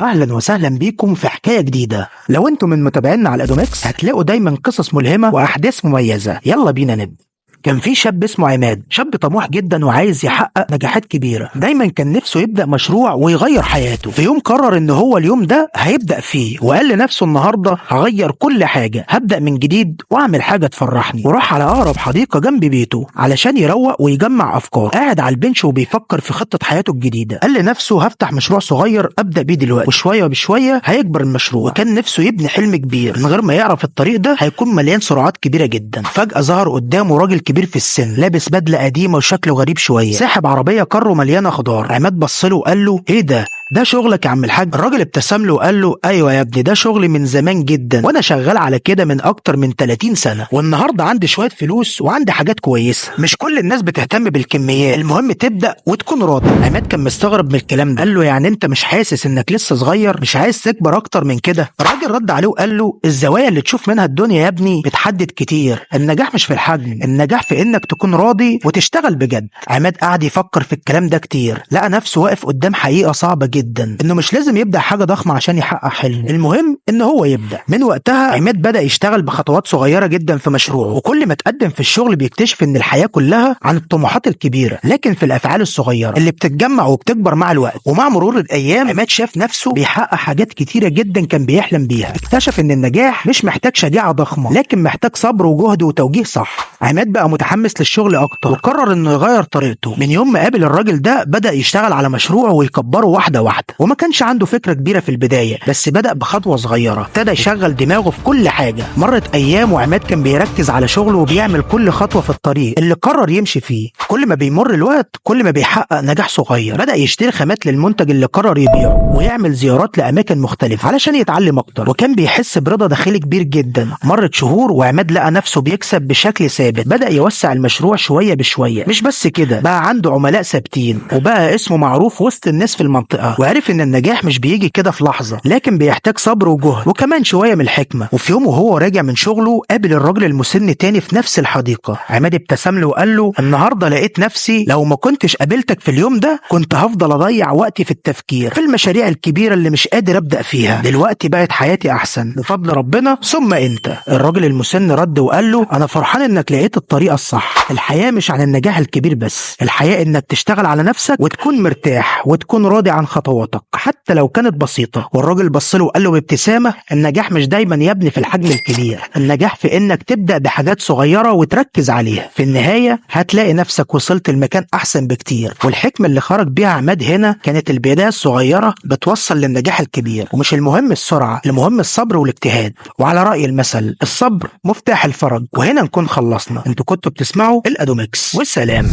اهلا وسهلا بيكم في حكاية جديدة. لو انتم من متابعينا على الادوميكس هتلاقوا دايما قصص ملهمة واحداث مميزة. يلا بينا نبدا. كان في شاب اسمه عماد، شاب طموح جدا وعايز يحقق نجاحات كبيرة. دايما كان نفسه يبدا مشروع ويغير حياته. في يوم قرر ان هو اليوم ده هيبدا فيه، وقال لنفسه النهارده هغير كل حاجة، هبدا من جديد واعمل حاجة تفرحني. وراح على اقرب حديقة جنب بيته علشان يروق ويجمع افكار. قاعد على البنش وبيفكر في خطه حياته الجديدة. قال لنفسه هفتح مشروع صغير ابدا بيه دلوقتي، وشوية بشوية هيكبر المشروع. وكان نفسه يبني حلم كبير من غير ما يعرف الطريق ده هيكون مليان سرعات كبيرة جدا. فجاة ظهر قدامه راجل كبير في السن، لابس بدله قديمة وشكله غريب شوية، ساحب عربية كارو مليانة خضار. عماد بص له وقال له ايه ده؟ ده شغلك يا عم الحاج؟ الراجل ابتسم له وقال له ايوه يا ابني، ده شغلي من زمان جدا، وانا شغال على كده من اكتر من 30 سنة، والنهارده عندي شوية فلوس وعندي حاجات كويسة. مش كل الناس بتهتم بالكميات، المهم تبدا وتكون راضي. عماد كان مستغرب من الكلام ده، قال له يعني انت مش حاسس انك لسه صغير؟ مش عايز تكبر اكتر من كده؟ الراجل رد عليه وقال له الزوايا اللي تشوف منها الدنيا يا ابني بتحدد كتير. النجاح مش في الحجم، النجاح في انك تكون راضي وتشتغل بجد. عماد قعد يفكر في الكلام ده كتير، لقى نفسه واقف قدام حقيقة صعبة جدا، انه مش لازم يبدا حاجة ضخمة عشان يحقق حلمه، المهم ان هو يبدا. من وقتها عماد بدا يشتغل بخطوات صغيرة جدا في مشروعه، وكل ما تقدم في الشغل بيكتشف ان الحياة كلها عن الطموحات الكبيرة، لكن في الافعال الصغيرة اللي بتتجمع وبتكبر مع الوقت. ومع مرور الايام عماد شاف نفسه بيحقق حاجات كتيرة جدا كان بيحلم بيها. اكتشف ان النجاح مش محتاج شجاعة ضخمة، لكن محتاج صبر وجهد وتوجيه صح. عماد بقى متحمس للشغل اكتر، وقرر انه يغير طريقته. من يوم ما قابل الراجل ده بدا يشتغل على مشروعه ويكبره واحدة واحدة، وما كانش عنده فكرة كبيرة في البداية، بس بدا بخطوة صغيرة. ابتدى يشغل دماغه في كل حاجة. مرت ايام وعماد كان بيركز على شغله وبيعمل كل خطوة في الطريق اللي قرر يمشي فيه. كل ما بيمر الوقت كل ما بيحقق نجاح صغير. بدا يشتري خامات للمنتج اللي قرر يبيعه، ويعمل زيارات لاماكن مختلفة علشان يتعلم اكتر، وكان بيحس برضا داخلي كبير جدا. مرت شهور وعماد لقى نفسه بيكسب بشكل ثابت. بدا يوسع المشروع شوية بشوية. مش بس كده، بقى عنده عملاء ثابتين، وبقى اسمه معروف وسط الناس في المنطقة. وعرف ان النجاح مش بيجي كده في لحظة، لكن بيحتاج صبر وجهد وكمان شوية من الحكمة. وفي يوم وهو راجع من شغله قابل الراجل المسن تاني في نفس الحديقة. عماد ابتسم له وقال له النهارده لقيت نفسي لو ما كنتش قابلتك في اليوم ده كنت هفضل اضيع وقتي في التفكير في المشاريع الكبيرة اللي مش قادر ابدا فيها. دلوقتي بقت حياتي احسن بفضل ربنا ثم انت. الراجل المسن رد وقال له انا فرحان انك لقيت الطريقة الصح. الحياة مش عن النجاح الكبير بس، الحياة انك تشتغل على نفسك وتكون مرتاح وتكون راضي عن خطواتك حتى لو كانت بسيطة. والراجل بص له وقال له بابتسامة النجاح مش دايما يبني في الحجم الكبير، النجاح في انك تبدا بحاجات صغيرة وتركز عليها. في النهاية هتلاقي نفسك وصلت لمكان احسن بكتير. والحكمة اللي خرج بيها عماد هنا كانت البداية الصغيرة بتوصل للنجاح الكبير، ومش المهم السرعة، المهم الصبر والاجتهاد. وعلى راي المثل الصبر مفتاح الفرج. وهنا نكون خلصنا. انتوا كنتوا بتسمعوا الادوميكس، والسلام.